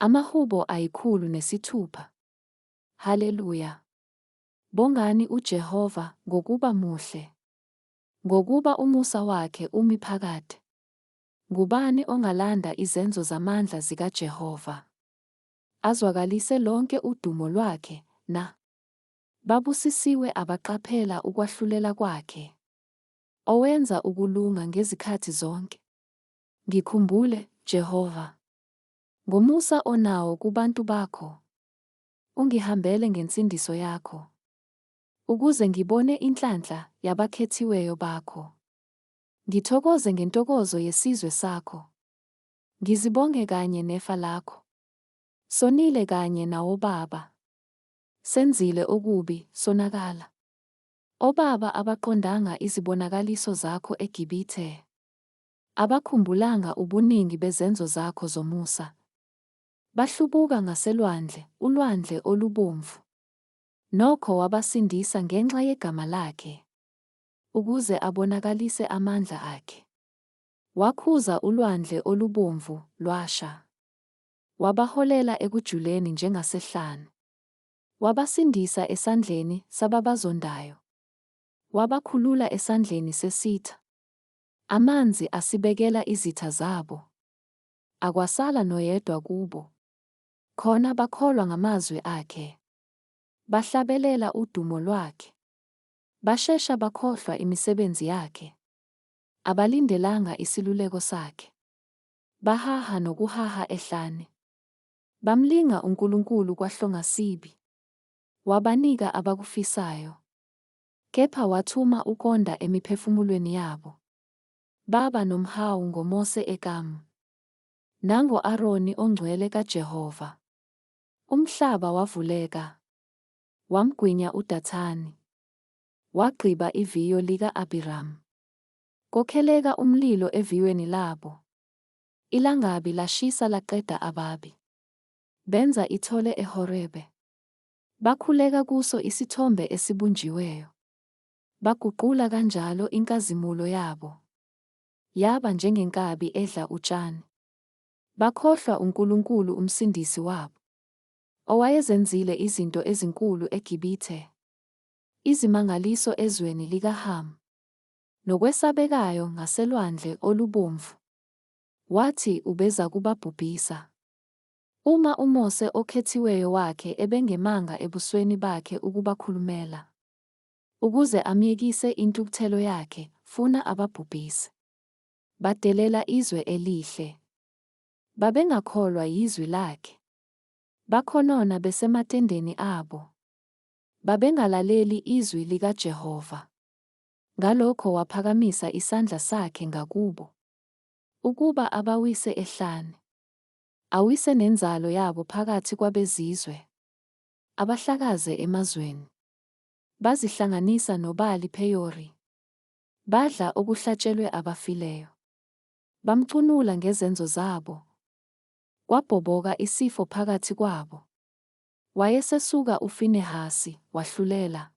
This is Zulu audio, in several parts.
Amahubo 106. Haleluya. Bongani uJehova, ngokuba muhle. Ngokuba umusa wakhe umi phakade. Ngubani ongalanda izenzo zamandla zikaJehova? Azwakalise lonke udumo lwakhe, na? Babusisiwe abaqaphela ukwahlulela kwakhe. Owenza ukulunga ngezikhathi zonke. Ngikhumbule, Jehova. Ngomusa onawo kubantu bakho. Ungihambele ngensindiso yakho. Ukuze ngibone inhlanhla yabakhethiweyo bakho. Ngithokoze ngentokozo yesizwe sakho. Ngizibonge kanye nefa lakho. Sonile kanye nawobaba. Senzile okubi, sonakala. Obaba abaqondanga izibonakaliso zakho eGibithe. Abakhumbulanga ubuningi bezenzo zakho zomusa. Bahlubuka ngaselwandle, uLwandle Olubomvu. Nokho wabasindisa ngenxa yegama lakhe. Ukuze abonakalise amandla akhe. Wakhuza uLwandle Olubomvu, lwasha. Wabaholela ekujuleni njengasehlane. Wabasindisa esandleni sababazondayo. Wabakhulula esandleni sesitha. Amanzi asibekela izitha zabo. Akwasala noyedwa kubo. Khona bakholwa ngamazwi akhe. Bahlabelela udumo lwakhe. Bashesha bakhohlwa imisebenzi yakhe. Abalindelanga isiluleko sakhe. Bahaha nokuhaha ehlane. Bamlinga uNkulunkulu kwahlongasibi. Wabanika abakufisayo. Kepha wathuma ukonda emiphefumulweni yabo. Baba nomhawu ngoMose ekamu. Nango-Aroni ongcwele kaJehova. Umhlaba wavuleka. Wamgwinya uDathani. Wagqiba iviyo lika-Abiramu. Kokheleka umlilo eviyweni labo. Ilangabi lashisa laqeda ababi. Benza ithole eHorebe. Bakhuleka kuso isithombe esibunjiweyo. Baguqula kanjalo inkazimulo yabo. Yaba njengenkabi edla utshani. Bakhohlwa uNkulunkulu uMsindisi wabo. Owayezenzile izinto ezinkulu eGibithe. Izimangaliso ezweni likaHamu. Nokwesabekayo ngaseLwandle Olubomvu. Wathi ubezakubabhubhisa. Uma uMose okhethiweyo wakhe ebengemanga ebusweni bakhe ukubakhulumela. Ukuze amyekise intukuthelo yakhe, funa ababhubhise. Badelela izwe elihle. Babengakholwa yizwi lakhe. Bakhonona besematendeni abo. Babengalaleli izwi likaJehova. Ngalokho waphakamisa isandla sakhe ngakubo. Ukuba abawise ehlane. Awise nenzalo yabo phakathi kwabezizwe. Abahlakaze emazweni. Bazihlanganisa noBali Peyori. Badla okuhlatshelwe abafileyo. Bamcunula ngezenzo zabo. Kwabhoboka isifo phakathi kwabo. Wayesesuka uFinehasi, wahlulela.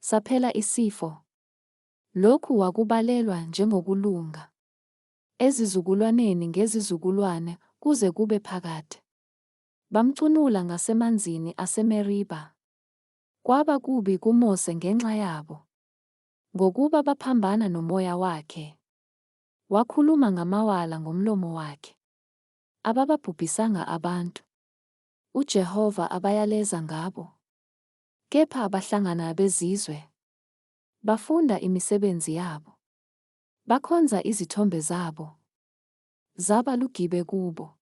Saphela isifo. Lokhu wakubalelwa njengokulunga. Ezizukulwaneni ngezizukulwane kuze kube phakade. Bamcunula ngasemanzini aseMeriba. Kwaba kubi kuMose ngenxa yabo. Ngokuba baphambana nomoya wakhe. Wakhuluma ngamawala ngomlomo wakhe. Abababhubhisanga abantu. UJehova abayaleza ngabo. Kepha bahlangana nabezizwe. Bafunda imisebenzi yabo. Bakhonza izithombe zabo. Zaba lugibe kubo.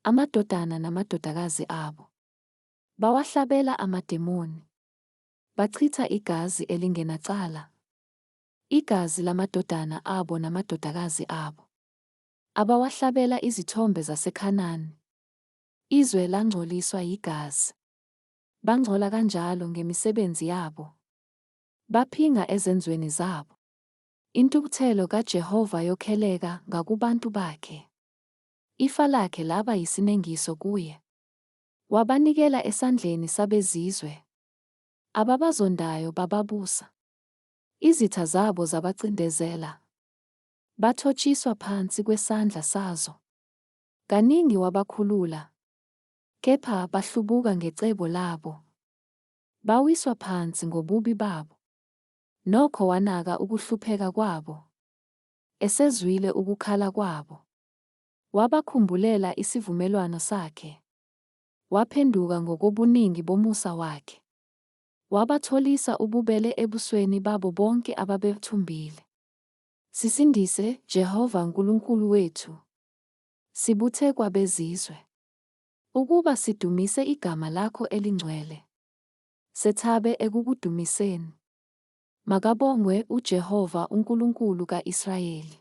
Amadodana namadodakazi abo. Bawahlabela amademoni. Bachitha igazi elingenacala. Igazi lamadodana abo namadodakazi abo. Abawahlabela izithombe zaseKhanani. Izwe langcoliswa yigazi. Bangcola kanjalo ngemisebenzi yabo. Baphinga ezenzweni zabo. Intukuthelo kaJehova yokheleka ngakubantu bakhe. Ifa lakhe laba yisinengiso kuye. Wabanikela esandleni sabezizwe. Ababazondayo bababusa. Izitha zabo zabacindezela. Bathotshiswa phansi kwesandla sazo. Kaningi wabakhulula. Kepha bahlubuka ngecebo labo, bawiswa phansi ngobubi babo. Nokho wanaka ukuhlupheka kwabo, esezwile ukukhala kwabo. Wabakhumbulela isivumelwano sakhe, waphenduka ngokobuningi bomusa wakhe. Wabatholisa ububele ebusweni babo bonke ababethumbile. Sisindise, Jehova Nkulunkulu wethu. Sibuthe kwabezizwe. Ukuba sidumise igama lakho elingcwele. Sethabe ekukudumiseni. Makabongwe uJehova uNkulunkulu ka-Israyeli.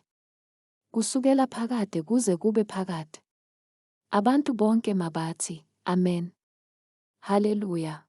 Kusukela phakade kuze kube phakade. Abantu bonke mabathi, Amen. Haleluya.